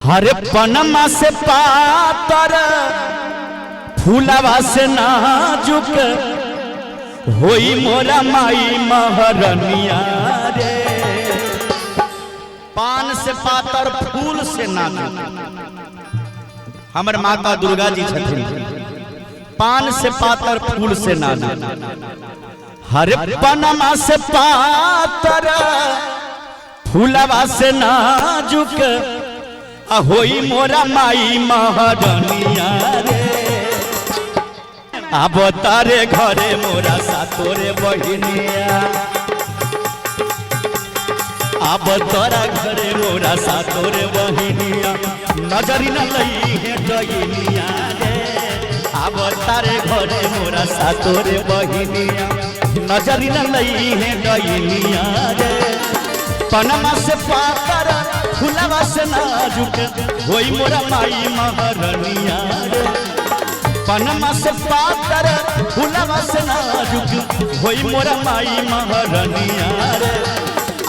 हरे पनमा से पातर फूलवा से नाजुक होई मोरा माई महरनिया रे। पान से पातर फूल से नाजुक हमर माता दुर्गा जी छथिन। पान से पातर फूल से नाजुक, हरे पनमा से पातर फूलवा से नाजुक आ होई मोरा माई महरनिया रे। आब तारे घरे मोरा सातोरे बहिनिया, आब तोरा घरे मोरा सातोरे बहिनिया, नजरी न लई है डगिनिया रे। आब तारे घरे मोरा सातोरे बहिनिया, नजरी न लई है डगिनिया रे। पनमा से पातर फुलवा से नाजुक होई मोरा माई महरनिया रे। पनमा से पातर फुलवा से नाजुक होई मोरा माई महरनिया रे।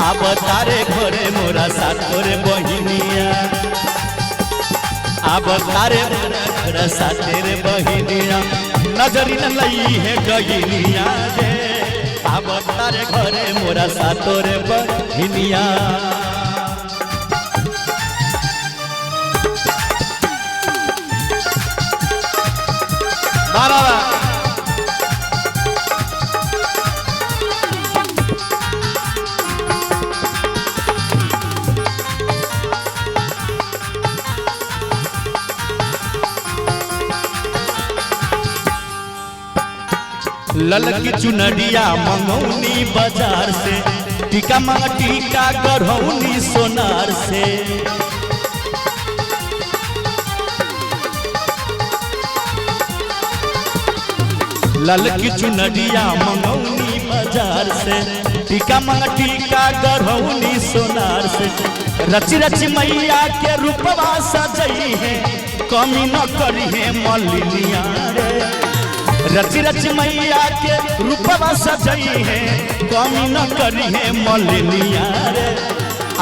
आब तारे घरे मोरा सातोरे बहिनिया, आब तारे मोरा सातोरे बहिनिया, नजरी न लई है डगिनिया रे। आब तारे घरे मोरा सातोरे बहिनिया। वाह वाह वाह। ललकी चुनरिया मंगौनी बाजार से, टीका मांग टीका गढ़ौनी सोनार से। ललकी चुनरिया मंगौनी बाजार से, टीका मांग टीका गढ़ौनी सोनार से। रच रच मैया के रूपवा सजई है, कमी न करी है मलिनिया रे। रच रच मैया के रूपवा सजई है, कमी न करी है मलिनिया रे।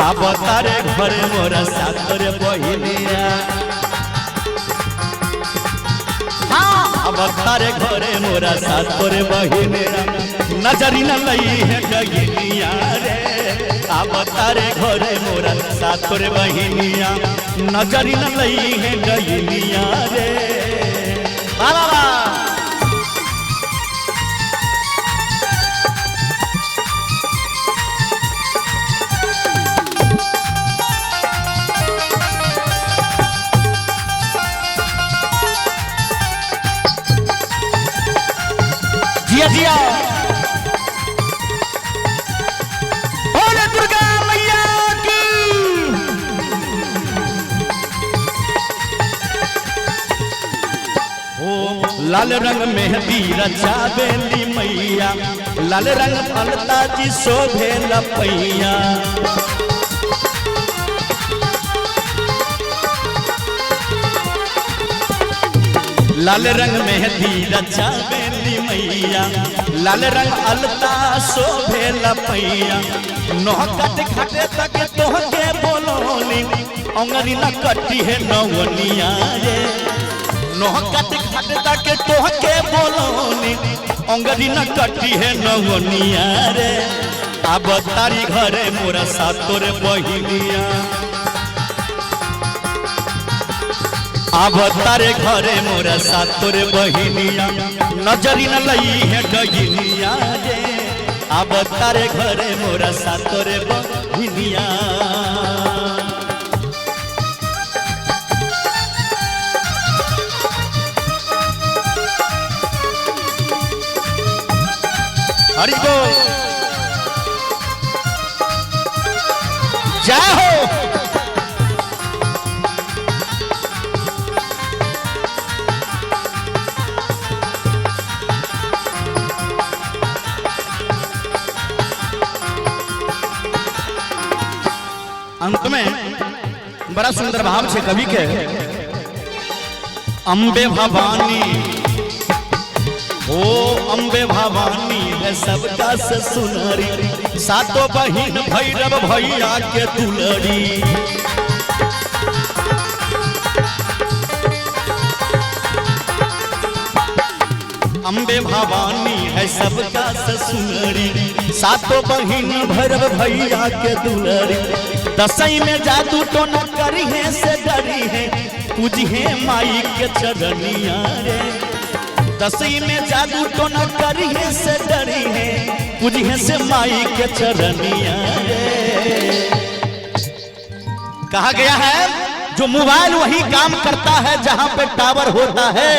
आब तारे घरे मोरा सातोरे बहिनिया, अब तारे घरे मोरा सातोरे बहिनिया, नजरी न लई है डगिनिया रे। अब तारे घरे मोरा सातोरे बहिनिया, नजरी न लई है डगिनिया रे। वाह वाह वाह। जिया जिया बोले दुर्गा मैया की। ओ लाल रंग मेहंदी रचावेली मैया, लाल रंग अलता जी शोभे लपैया। लाल रंग मेहंदी रचावेली मैया, लाल रंग अलता शोभे लपैया। नोह कट खटे तक तोहके बोलोली, अंगरी न कटी है नवनिया रे। नोह कट खटे तक तोहके बोलोली, अंगरी न कटी है नवनिया रे। अब तारी घरे मोरा सातोरे बहिनिया, अब तारे घरे मोरा सातोरे बहिनिया, नजरी न लई है डगिनिया रे। अब तारे घरे मोरा सातोरे बहिनिया। हरि बोल, जय हो। अंत में बड़ा सुंदर भाव छे कवि के। अम्बे भवानी, ओ अम्बे भवानी है सबका से सुनरी, सातो बहिन भैरव भैया के दुलरी। अम्बे भवानी है सबका ससुनरी, सातों बहिन भैरव भैया के दुलरी। दसई में जादू टोना करी है से डरी है, पूजी है माई के चरनिया रे। दसई में जादू टोना करी है से डरी है, पूजी है से माई के चरनिया रे। कहा गया है जो मोबाइल वही काम करता है जहां पे टावर होता है,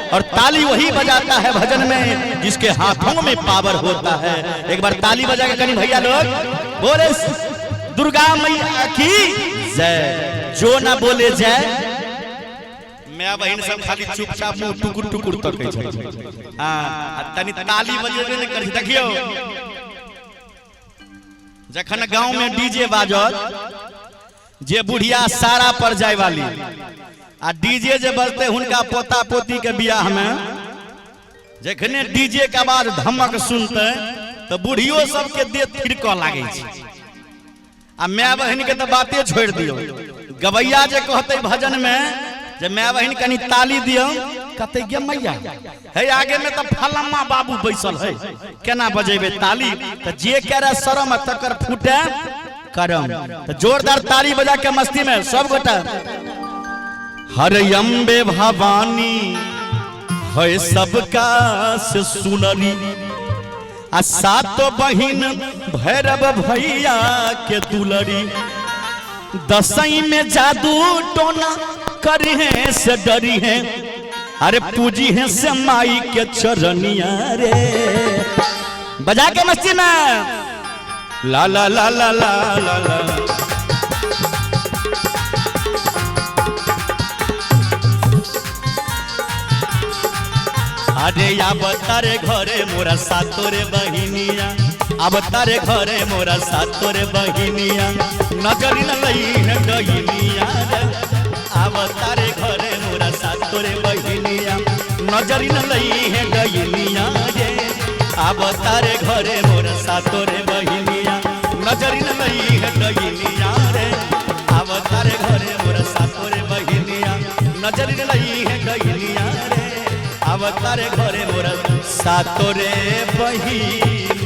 और ताली वही बजाता है भजन में जिसके हाथों में पावर होता है। एक बार ताली बजा के कहीं भैया लोग बोले दुर्गा मैया की जय। जो ना बोले जय, मैं बहन सब खाली चुपचाप मुंह टुकुर टुकुर तकै छै। हां, तनी ताली बजेबे ने करी। देखियो जखन गांव में डीजे बाजत, जे बुढ़िया सारा पर जाय वाली आ डीजे जे बजते हुनका पोता पोती के बियाह में, जखने डीजे के आवाज धमक सुनते तो बुढ़ियो सबके देह थिरकऽ लागै छै। आ my बहिन के तो बाते छोड़ दियो, गवैया जे कहते भजन में जे my बहिन कनी ताली दियो, कहते गे मैया हे आगे में तो फलम्मा बाबू बैसल है, केना बजेबे ताली? तो जे करे शरम तकर फूटे करम। तो जोरदार ताली बजा के मस्ती में सब गोटा हर अम्बे भवानी है सबका से सुनरी, आ सातो बहिन भैरव भैया के दुलरी। दसई में जादू टोना करी है से डरी है, अरे पूजी है से माई के चरनिया रे। बजा के मस्ती में ला ला ला ला ला ला ला। अरे अब तारे घरे मोरा सातोरे बहिनिया, अब तारे घरे मोरा सातोरे बहिनिया, नजर न लई है डहिनिया रे। अब तारे घरे मोरा सातोरे बहिनिया, नजर न लई है डहिनिया रे। अब तारे घरे मोरा सातोरे बहिनिया, नजर न लई है डहिनिया रे। अब तारे घरे मोरा सातोरे बहिनिया, नजर न लई है डहिनिया रे। अब तारे घरे मोरा सातोरे बहिनिया।